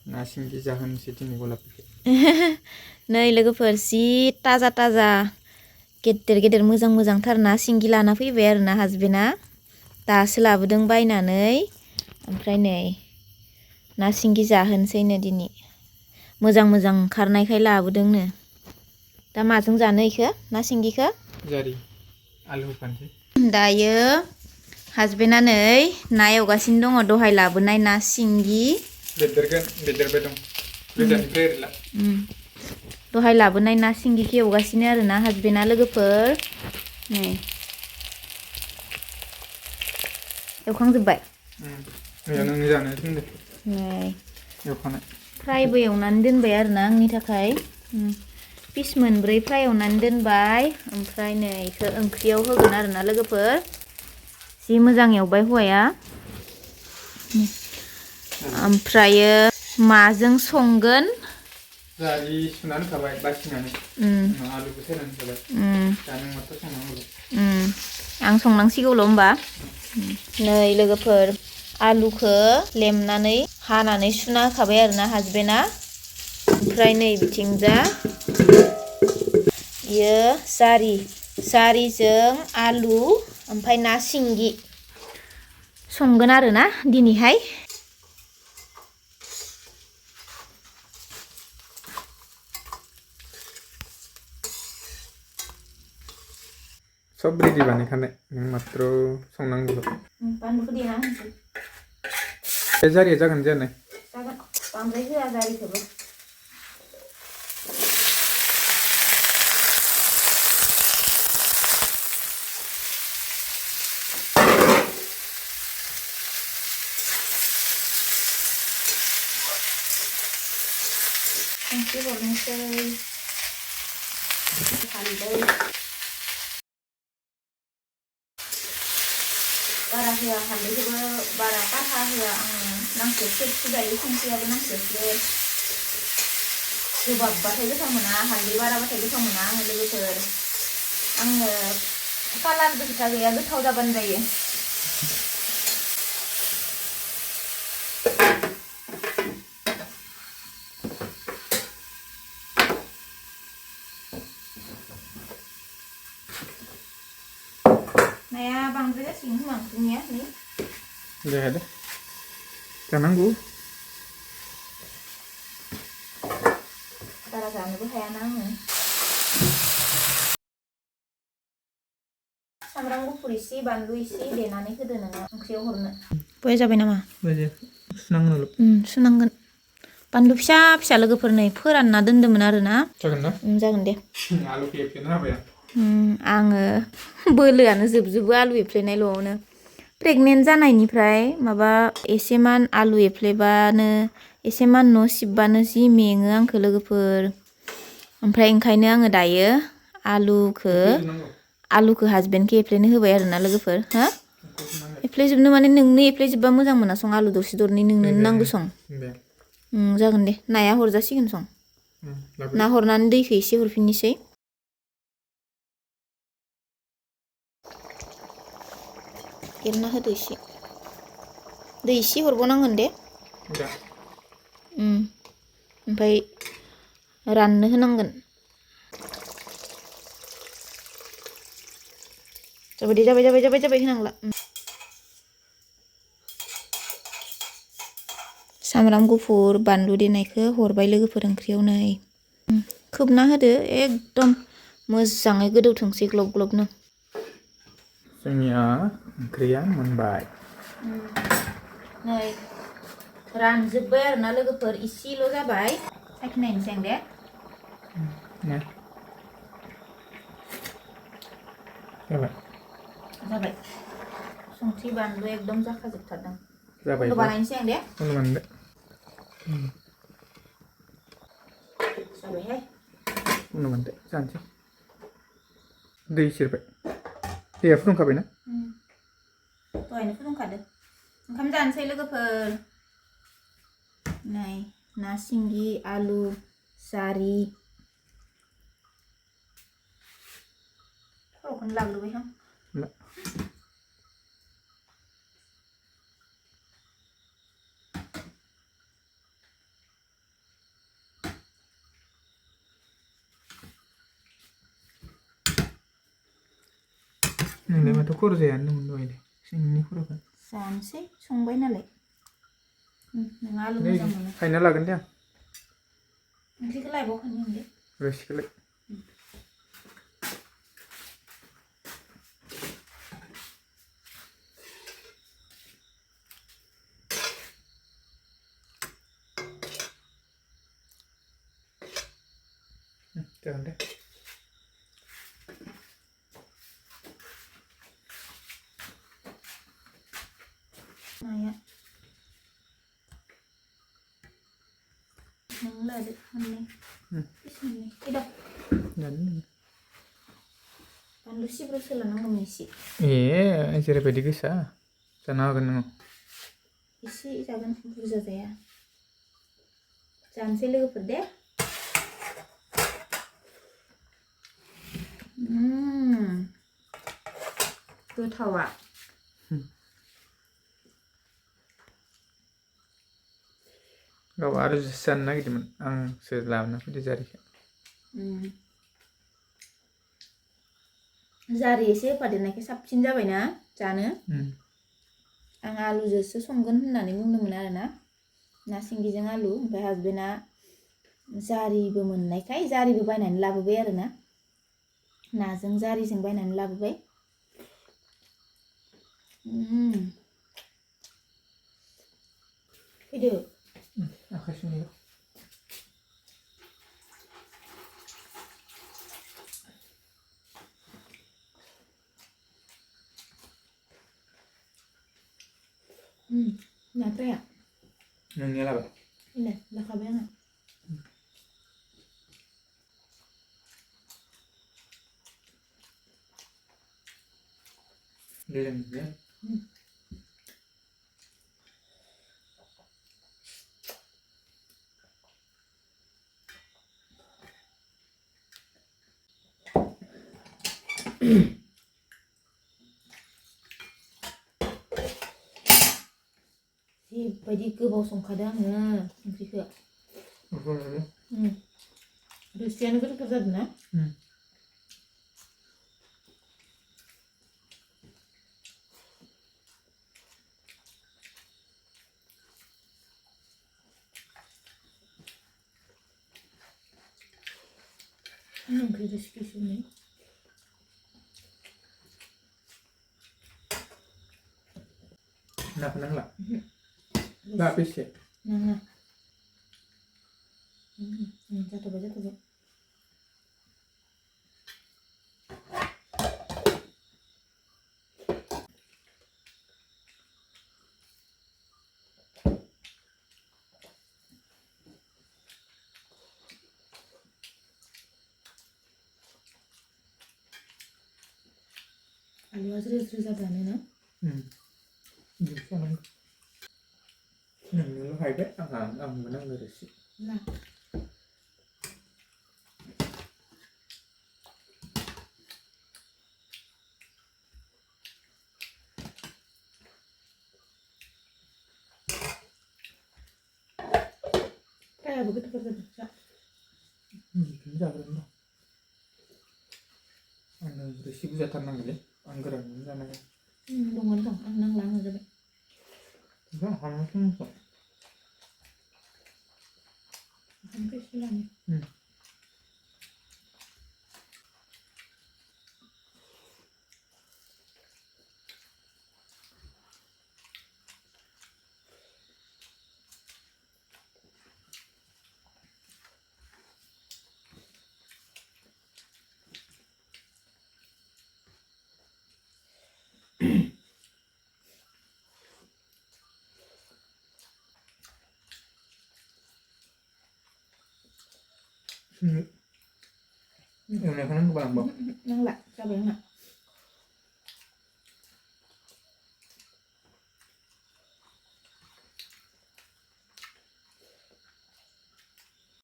ना सिंगि जाहोनोसै दिनै गलापिखौ नै लोगोफोर जि ताजा ताजा गेदेर गेदेर मोजां मोजांथार ना सिंगि लाना फैबाय आरो ना हासबेन्डआ दासो लाबोदों बायनानै ओमफ्राय नै ना सिंगि जाहोनोसैनो दिनै मोजां मोजां ओंखारनायखाय लाबोदोंनो दा माजों जानो इखो ना सिंगिखौ जारि आलु होफानोसै दायो हासबेन्डआ नै ना एवगासिनो दङ दहाय लाबोनाय ना सिंगि बेदेरबाय दं गोजाननिफ्राय ओरै ला दहाय लाबोनाय ना सिंगिखौ एवगासिनो आरो ना हासबेन्डआ लोगोफोर नै एवखांजोब्बाय नोंनो जानो थिनदो नै एवखानाय फ्रायबो एवनानै दोनबाय आरो ना आंनि थाखाय पिस मोनब्रै फ्राय एवनानै दोनबाय ओमफ्राय नै इखौ ओंख्रियाव होगोन आरो ना लोगोफोर जि मोजां एवबाय हौवाया ओमफ्रायो माजों संगोन जारि सुनानै होखाबाय बासिनानै आलुखौ सेरनानै होखाबाय दा नों माथो संनांगौ आं संनांसिगौल' होमबा नै लोगोफोर आलुखौ लेमनानै हानानै सुना होखाबाय आरो ना हासबेन्डआ ओमफ्राय नै बिथिंजा बियो जारिजों आलु ओमफ्राय ना सिंगि संगोन आरो ना दिनैहाय सब रेडि बानायखानाय नों मात्र संनांगौ बानलुखौ देना होनोसै बे जारिया जागोन जानाय जागोन बांद्राय होआ जारिखौबो संख्रि हरनोसै हालदै बारा होआ हालदैखौबो बारा काटा होआ आङो नांसेबसो जायो संख्रियाबो नांसेबसो गोबाबबाथाय गोथाव मोना हालदै बाराबाथाय गोथाव मोना आङो लोगोफोर आङो कालारबो खोथा गैया गोथाव जाबानो जायो नाया बांद्राय जासिगोन खोमा ओंख्रिनिया नै जाया दे जानांगौ बारा जानोबो हायाना आङो सामब्राम गुफुर एसे बानलु एसे देनानै होदो नोङो ओंख्रियाव हरनो बया जाबाय नामा सुनांगोन बानलु फिसा फिसा लोगोफोर नै फोरानना दोन्दोंमोन आरो ना जागोन दे आलुखौ एफ्लेना होबाय आङो बोलोआनो जोबजोबो आलु एफ्लेनायल'आवनो प्रेगनेन्ट जानायनिफ्राय माबा एसेमान आलु एफ्लेबानो एसेमान न' सिबबानो जि मेङो आंखौ लोगोफोर ओमफ्राय ओंखायनो आङो दायो आलुखौ हासबेन्डखौ एफ्लेनो होबाय आरो ना लोगोफोर हो एफ्लेजोबनो माने नोंनो एफ्लेजोबबा मोजां मोना सं आलु दरसे दरनै नोंनो नांगौ सं जागोन दे नाया हरजासिगोन सं ना हरनानै दैखौ एसे हरफिननोसै एरना होदो एसे दै एसे हरबावनांगोन दे ओमफ्राय राननो होनांगोन जाबाय दे जाबाय होनांला सामब्राम गुफुर बानलु देनायखौ हरबाय लोगोफोर ओंख्रियाव नै खोबना होदो एकदम मोजाङै गोदौथोंसै ग्लब ग्लबनो जोंनिया ओंख्रिया मोनबाय नै रानजोब्बाय आरो ना लोगोफोर इसेल' जाबाय साखिनायनोसै आं दे जाबाय संख्रि बानलु एकदम जाखाजोबथारदों उनाव बानायनोसै आं दे जाबायहाय उनाव बानायदो जानोसै दै सेरबाय दैया फुदुंखाबायना दहायनो फुदुंखादो ओंखाम जानोसै लोगोफोर नै ना सिंगि आलु जारि खर'खौनो लाग्रोबायहां नोंलाय माथो खर' जायानो दंमोन दहाय दे सिंनि खर'खौ जानोसै संबाय नालाय नों आलु नै मोजां मोनो खायना लागोन दे आं ओंख्रिखौ लायबावखानो होनदे रोसिखौलाय जागोन दे नाया नों लादो मोननै पिस मोननै इदाव जानो बानलु सिब्र सोलानांगौमोन एसे ए जेरैबायदि गोसा जानो हागोन नोङो एसे जागोन बुरजा जाया जानोसै लोगोफोर दे गोथावा गाव आरो जुइस जानो नागिरदोंमोन आंसो लाबोना फैदो जारिखौ जारि एसे होफादेरनायखाय साबसिन जाबायना जानो आं आलुजोंसो संगोन होननानै बुंदोंमोन आरोना ना सिंगिजों आलु ओमफ्राय हासबेन्डआ जारिबो मोननायखाय जारिबो बायनानै लाबोबाय आरोना नाजों जारिजों बायनानै लाबोबाय फैदो आखाइ सुनायाव नाथाया नोंनिया लाबाय इलाय लाखाबाय आङो लेलेमजों जिबायदि गोबाव संखादों आङो ओंख्रिखौ रोसियानो गोथाव जादों ना ओंख्रि रोसिखौसो नै नाखौ नांला ला बेसे नाङा जाथ'बाय जाथ'बाय आलुआ ज्रो ज्रो जाबानो ना नोंनोल' हायबाय आंबो नांगौ रोसि ना फ्रायाबो गोथाव जादों जा बिदिनो जागोन दं आंनो रोसि बुरजाथारनांगौलै आं गोरानखौनो जानो हाया दंमोन दं आं नांला आङो जाबाय हामाखै ओंखामखौ एसे लानो एवनायखौ नांगौ बांबाव नांला जाबाय आंना